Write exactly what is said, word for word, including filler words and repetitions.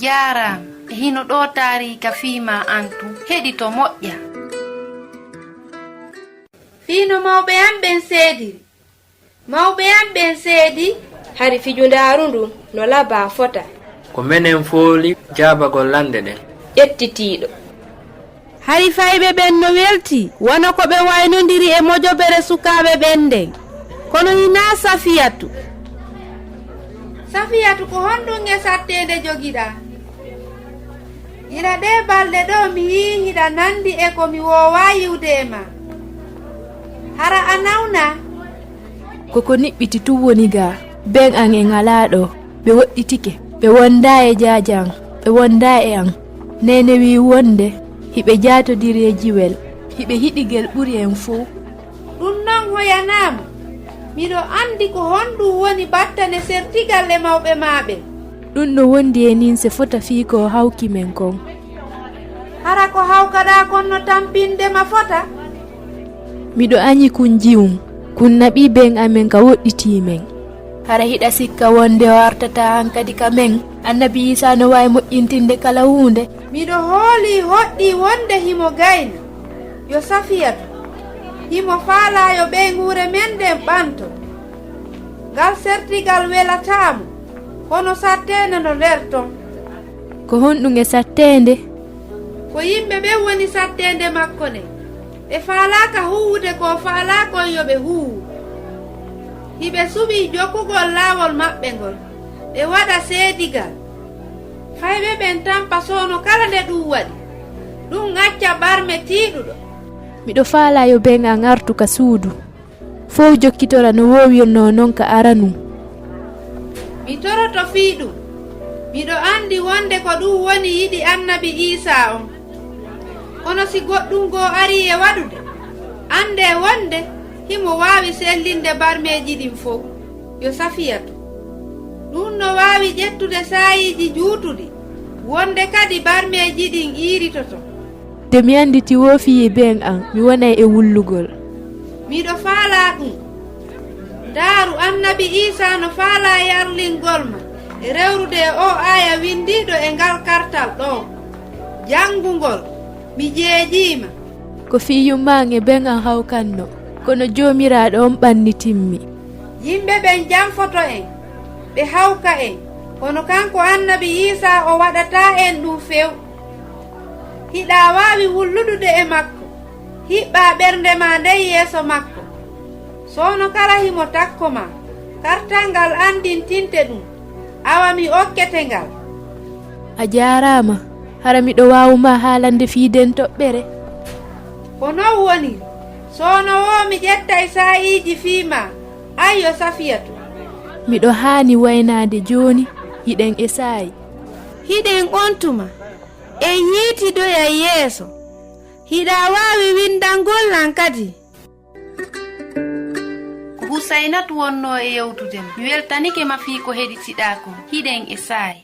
Jaaraama. E hino ɗoo taariika fii maa an tun. Heɗito moƴƴa. Fii no mawɓe an ɓen seediri. Mawɓe an ɓen seedi. Hari fijundaaru ndun no labaa fota. Ko menen fooli jaabagol lanɗe ɗen. Ƴettitiiɗo. Hari fayɓe ɓen no weltii, wano ko ɓe waynondiri e mojobere sukaaɓe ɓen nden. Kono hinaa Safiyatu. Safiyatu, ko honɗun e satteende jogiɗaa? Gila ɗee balɗe ɗoo mi yi'i hiɗa nandi e ko mi woowaa yi'ude e maa. Hara a nawnaa? Ko ko niɓɓiti tun woni gaa. Ben an en alaa ɗoo. Ɓe woɗɗitike. Ɓe wondaa e jaajan. Ɓe wondaa e an. Neene wi'i wonde hiɓe jaatodiri e jiwel. Hiɓe hiɗi gel ɓuri en fow. Ɗun non hoyanaama. Miɗo andi ko honɗun woni battane sertigal e mawɓe maa ɓen. Ɗun no wondi e nin se fota fii ko o hawki men kon. Hara ko hawkaɗaa kon no tampinde ma fota? Miɗo aɲi kun jiwun, kun naɓii ben amen ka woɗɗitii men. Hara hiɗa sikka wonde o artataa hankadi ka men? Annabi Iisaa no waawi moƴƴintinde kala huunde. Miɗo hoolii hoɗɗii wonde himo gayna. Yo Safiyatu, himo faalaa yo ɓeynguure men nden ɓanto. Ngal sertigal welataa mo, kono satteende no nder ton. Ko honɗun e satteende? Ko yimɓe ɓen woni satteende makko nden. Ɓe faalaaka huuwude ko o faalaa kon yo ɓe huuwu. Hiɓe suɓii jokkugol laawol maɓɓe ngol, ɓe waɗa seedigal. Fayɓe ɓen tampa soono kala nde ɗun waɗi. Ɗun acca ɓarme tiiɗuɗo. Miɗo faalaa yo ben an artu ka suudu. Fow jokkitora no woowirnoo non ka aranun. Mi toroto fii ɗun. Miɗo andi wonde ko ɗun woni yiɗi annabi Iisaa on. Kono si goɗɗun goo arii e waɗude, andee wonde himo waawi sellinde barmeeji ɗin fow. Yo Safiyatu. Ɗun no waawi ƴettude saa'iiji juutuɗi, wonde kadi barmeeji ɗin iiritoto. Nde mi anditi woofii e ben an, mi wonay e wullugol. Miɗo faalaa ɗun. Ndaaru, annabi Iisaa no faalaa yarlingol ma e rewrude e oo aaya windiiɗo e ngal kartal ɗoo. Janngungol, mi jeejii ma. Ko fii yumma an e ben an hawkanno, kono Joomiraaɗo on ɓannitimmi. Yimɓe ɓen janfoto en, ɓe hawka en, kono kanko annabi Iisaa o waɗataa en ɗun few. Hiɗa waawi wulludude e makko, hiɓɓaa ɓernde maa nden yeeso makko. Soono kala himo takko maa, kartal ngal andintinte ɗun, awa mi okkete ngal. A jaaraama, hara miɗo waawu ma haalande fii nden toɓɓere? Ko non woniri, soono woo mi ƴettay saa'iiji fii maa, ayyo Safiyatu. Miɗo haani waynaade jooni, hiɗen e saa'i. Hiɗen on tuma, en yiitidoyay yeeso. Hiɗa waawi windangol lan kadi? Ko Husaynatu wonnoo e yewtude ma. Mi weltanike ma fii ko heɗitiɗaa kon. Hiɗen e saa'i.